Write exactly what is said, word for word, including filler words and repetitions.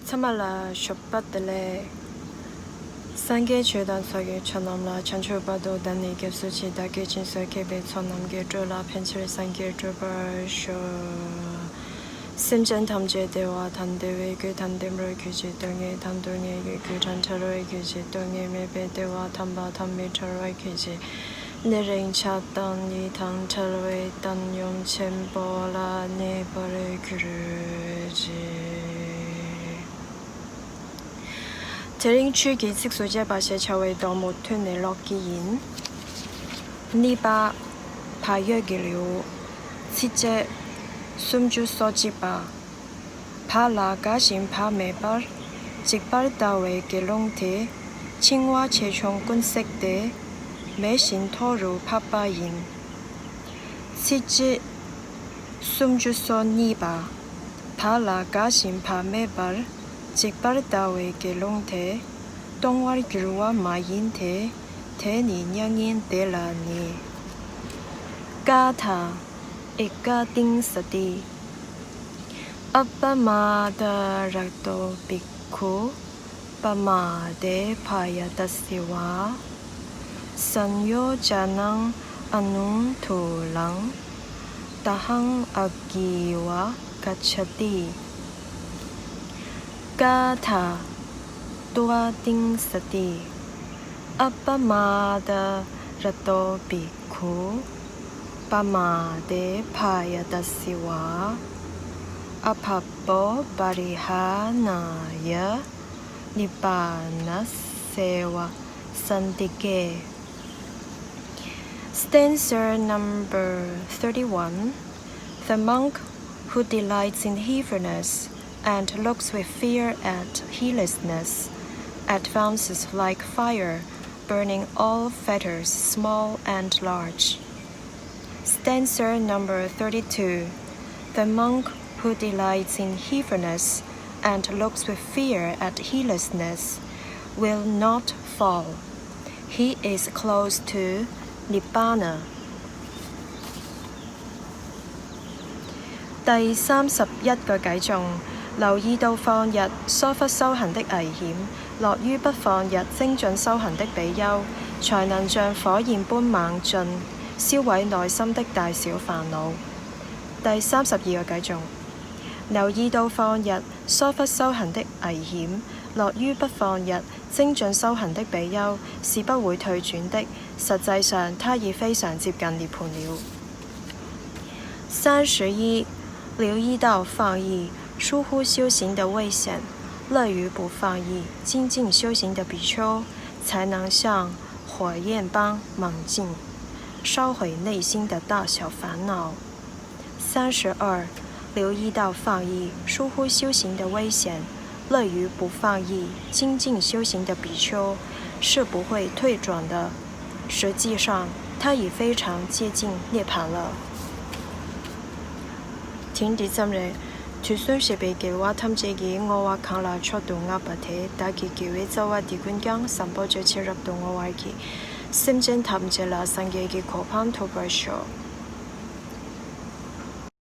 ཚང་མ་ལ་ཞོགས་པ་བདེ་ལེགས། སངས་རྒྱས་ཆོས་དང་ཚོགས་ཀྱི་མཆོག་རྣམས་ལ། བྱང་ཆུབ་བར་དུ་བདག་ནི་སྐྱབས་སུ་མཆི། བདག་གིས་སྦྱིན་སོགས་བགྱིས་པའི་ཚོགས་རྣམས་ཀྱིས། འགྲོ་ལ་ཕན་ཕྱིར་སངས་རྒྱས་འགྲུབ་པར་ཤོག། སེམས་ཅན་ཐམས་ཅད་བདེ་བ་དང་བདེ་བའི་རྒྱུ་དང་ལྡན་པར་གྱུར་ཅིག། སྡུག་བསྔལ་དང་སྡུག་བསྔལ་གྱི་རྒྱུ་དང་བྲལ་བར་གྱུར་ཅིག། སྡུག་བསྔལ་མེད་པའི་བདེ་བ་དམ་པ་དང་མི་འབྲལ་བར་གྱུར་ཅིག། ཉེ་རིང་ཆགས་སྡང་གཉིས་དང་བྲལ་བའི་བཏང་སྙོམས་ཆེན་པོ་ལ་གནས་པར་གྱུར་ཅིག། དེ་རིང་ཆོས་ཀྱི་ཚིགས་སུ་བཅད་པ་ཞེས་བྱ་བའི་མདོ་མུ་མཐུད་ནས་ཀློག་གི་ཡིན། གཉིས་པ། བག་ཡོད་ཀྱི་ལེའུ། ཚིགས་བཅད། སུམ་ཅུ་སོ་གཅིག་པ། བག་ལ་དགའ་ཞིང་བག་མེད་པར། འཇིགས་པར་ལྟ་བའི་དགེ་སློང་དེ། འཆིང་བ་ཆེ་ཆུང་ཀུན་བསྲེགས་ཏེ། མེ་བཞིན་མཐོ་རུ་ཕབ་པ་ཡིན། ཚིགས་བཅད། སུམ་ཅུ་སོ་གཉིས་པ། བག་ལ་དགའ་ཞིང་བག་མེད་པར། འཇིགས་པར་ལྟ་བའི་དགེ་སློང་དེ། གཏོང་བར་འགྱུར་བ་མ་ཡིན་ཏེ། དེ་ནི་མྱ་ངན་འདས་ལ་ནི། ཀཱ་ཐ། ཨེ་ཀ་ཏིང་སྟི། ཨ་པ་མ་ད་ར་ཏོ་བྷིག་ཁུ། པ་མ་དེ་བྷ་ཡ་ཏ་སི་ཝ། སན་ཡོ་ཇ་ནང་ཨ་ནུ་ཐུ་ལང་། ཏ་ཧང་ཨ་གི་ཝ་ག་ཆ་ཏི། ཀཱ་ཐ། ཏུ་ཨ་ཏིང་སྟི། ཨ་པ་མ་ད་ར་ཏོ་བྷིག་ཁུ། པ་མ་དེ་བྷ་ཡ་ཏ་སི་ཝ། ཨ་བྷ་པོ་པ་རི་ཧ་ན་ཡ། ནི་བྷ་ན་སེ་ཝ་སན་ཏི་ཀེ། Stanza number thirty-one. The monk who delights in heedfulness and looks with fear at heedlessness advances like fire, burning all fetters, small and large. Stanza number thirty-two. The monk who delights in heedfulness and looks with fear at heedlessness will not fall. He is close to Nibbana. 第三十一個偈頌，留意到放逸疏忽修行的危險，樂於不放逸精進修行的比丘，才能像火焰般猛進，銷毀內心的大小煩惱。第三十二個偈頌，留意到放逸疏忽修行的危險，樂於不放逸精進修行的比丘是不會退轉的，實際上他已非常接近涅槃了。三十一，留意到放逸疏忽修行的危险，乐于不放逸精进修行的比丘，才能像火焰般猛进，烧毁内心的大小烦恼。 三十二，留意到放逸疏忽修行的危险，乐于不放逸精进修行的比丘是不会退转的。实际上，他已非常接近涅槃了。དེང་འདི་ཙམ་རེད། དུས་གསུམ་གཤེགས་པའི་རྒྱལ་བ་ཐམས་ཅད་ཀྱིས་བསྔོ་བ་གང་ལ་མཆོག་ཏུ་བསྔགས་པ་དེས། བདག་གི་དགེ་བའི་རྩ་བ་འདི་ཀུན་ཀྱང་། བཟང་པོ་སྤྱོད་ཕྱིར་རབ་ཏུ་བསྔོ་བར་བགྱི། སེམས་ཅན་ཐམས་ཅད་ལ་སངས་རྒྱས་ཀྱི་གོ་འཕང་ཐོབ་པར་ཤོག།